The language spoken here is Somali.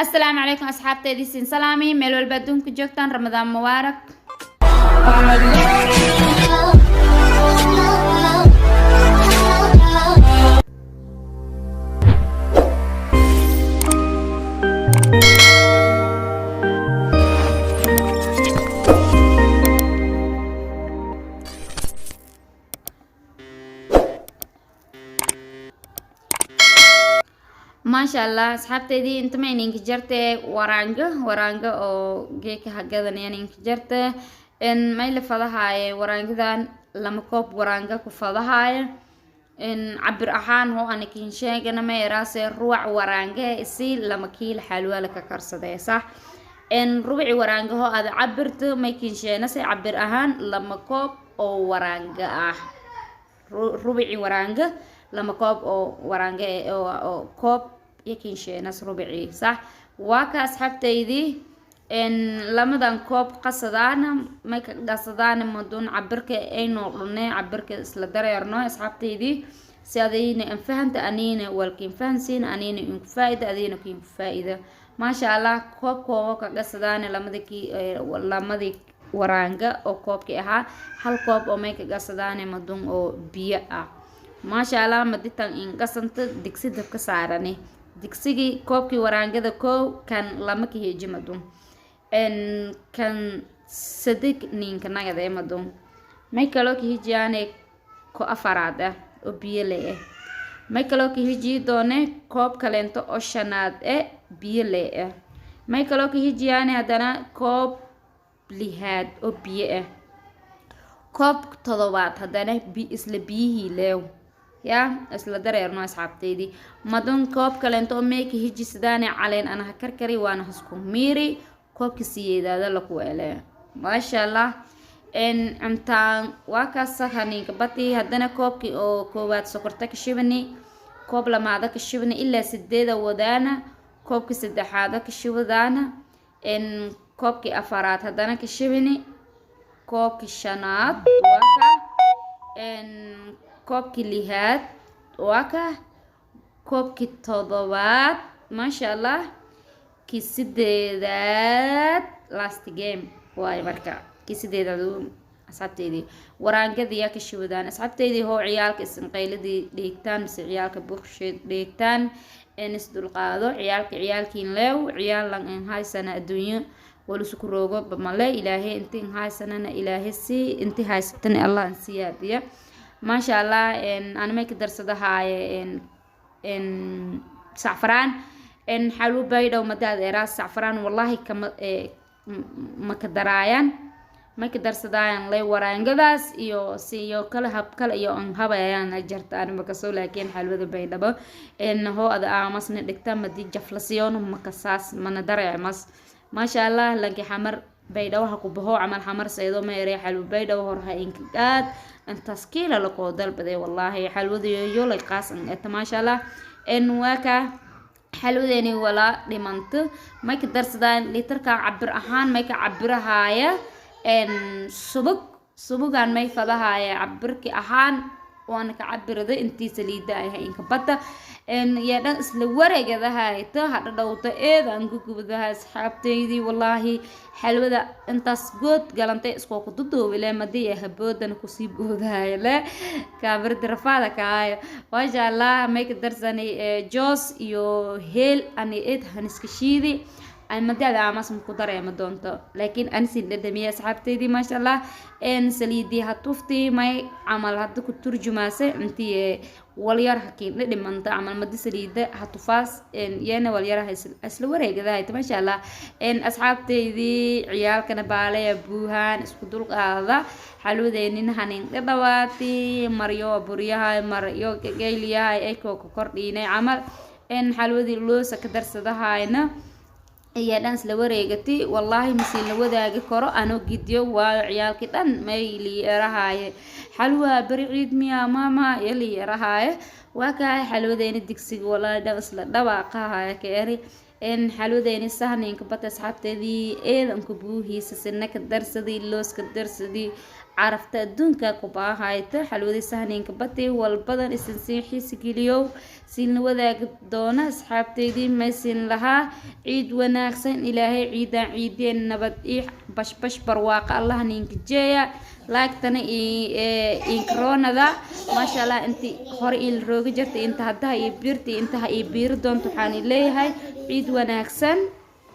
Asalaamu calaykum asxaabteedii, siin salaami meel walba adduunka joogtaan. Ramadaan mubaarak. Maasha Allah, asxaabteydii, intama ininka jarte waraanga waraanga oo geeka hagadanaya ininka jarte. May la fadahaaye waraangadan? 2 koob waraanga ku fadahaaye. Cabir ahaan hoo anikin sheegana, ma yaraase ruwac waraanga isi 2 kiilo xalwa la ka karsadee, sax? Rubici waraanga hoo aad cabirto, may kinsheenase cabir ahaan 2 koob oo waraanga ah. Rubici waraanga 2 koob oo waraanga oo koob iyo kinsheenas rubici, sax? Waa ka asxaabtaydii, lamadan koob qasadaana, may ka qasadaana maduun cabirka aynoo dhune, cabirka isla dareerno, asxaabtaydii, si adayna anfahanta, aniina walkiin fahansiin, aniina inku faa-ida, adayna kiinku faa-ida. Maasha Allah, koob koobo ka qasadaana lamadii ki lamadii waraanga oo koobkii ahaa, hal koob oo may ka qasadaane maduun oo biyo ah. Maasha Allah, maditan inqasanta, digsi dabka saarani, digsigii koobkii waraangada koow kan lama ka heeji maduun, kan sadig ninka nagade maduun, may kaloo ka hijiyaane ko afaraad ah oo biyo le ah. May kaloo ka hijiyi doone koob kaleento oo shanaad eh biyo le ah. May kaloo ka hijiyaane haddana koob lixaad oo biyo ah, koob todobaad haddana isla biyihii leew yaa isla dareerno, asxaabteydii. Madun koob kaleento oo meeka hijisadaane caleen anaha karkari waana hasku miiri, koobka siyeedaada laku ele. Maasha Allah, cuntaan waa kaasa haninka bati. Haddana koobkii oo koowaad sokorta ka shibani, koob lamaada ka shibani, ilaa sideeda wadaana, koobkii saddexaada ka shibadaana, koobkii afaraad haddana ka shibini, koobkii shanaad waa ka, koobkii lixaad waa ka, koobkii todobaad, maasha Allah, kii sideedaad, last game waaye. Marka kii sideedaad, asxaabteydii, waraangadiyaa ka shibadaan, asxaabteydii. Hoo ciyaalka isinqayladii dheegtaan mise ciyaalka buuqsheed dheegtaan, in isdulqaado. Ciyaalka ciyaalkiin leew, ciyaal lan in haysana adduunyo walisku roogo bamale. Ilaahay inti in haysanana Ilaahay sii, inti haysatana Allah in siyaadiya. Maasha Allah, animay ka darsadahaaye sacfaraan. Xalwo Baydhow madaad eraas sacfaraan wallaahi kama maka daraayaan, may ka darsadaayaan lay waraangadaas iyo siyo kale hab kale iyo an habayayaan jarta ani makasoo. Laakiin xalwada Baydhabo hoo ada aamasna dhigta madi jaflasiyoon makasaas mana dareemas. Maasha Allah, lanki xamar Baydhabo ha ku baho camal xamar saydo, ma erey xalwo Baydhabo hor ha inka qaad, intaas kiila lakoo dalbaday. Wallaahi xalwada yolay qaas an eta. Maasha Allah, waa ka xalwadeeni walaa dhimanto. May ka darsadaan litarka cabir ahaan, may ka cabirahaaya subag. Subagan may fadahaaya cabirki ahaan waana ka cabirada intii saliida ay inka badda yaa dhan isla wareegadahaayta hadha dhowta eeda aan ku gubadaha, asxaabteydii. Wallaahi xalwada intaas good galantay iskoo ku duduubile madii haboodana kusii boodahaya le kaamirada rafaada kaaya. Maasha Allah, may ka darsanay joos iyo heel ani eed haniska shiidi madaada amas ku dareema doonto, laakiin anisin dhadhamiya, asxaabteydii. Maasha Allah, saliidii ha tufti, may camal hadda ku turjumaase intii walyar hakiin dhimanta camal madi saliida ha tufaas yeena walyar isla wareegadahay. Maasha Allah, asxaabteydii, ciyaalkana baalaya buuhaan isku dulqaada. Xalwadeenin hanin dhadhawaati, maryo buryahay, maryo gagayliyahay aykoo ka kordhiinay camal. Xalwadii loosa ka darsadahayna ayaa dhan isla wareegatay. Wallaahi masiin la wadaagi karo anoo gidiyo, waayo ciyaalkii dhan may lii erahaaye xalwa beri ciid miya maama iyo lii erahaaye. Waa kahay xalwadeeni digsiga, wallaahi dhan isla dhawaaqahaya ka eri. Xalwadeeni sahninka bata, asxaabteedii, eedanka buuhiisa, sina ka darsadii, loos ka darsadii. Carafta adduunka ku baahayta xalwadii sahninka bati walbadan isin sii xiisi geliyow, siinla wadaagi doona asxaabteydii. Maysin lahaa ciid wanaagsan. Ilaahay ciidan ciideen nabad ii bashbash barwaaqa Allah ninka jeeya. Laagtana inkaroonada, maasha Allah. Inti hore ii roogi jirtay, inta haddaha iyo biirta, intaha ii biiri doonto, waxaan leeyahay ciid wanaagsan.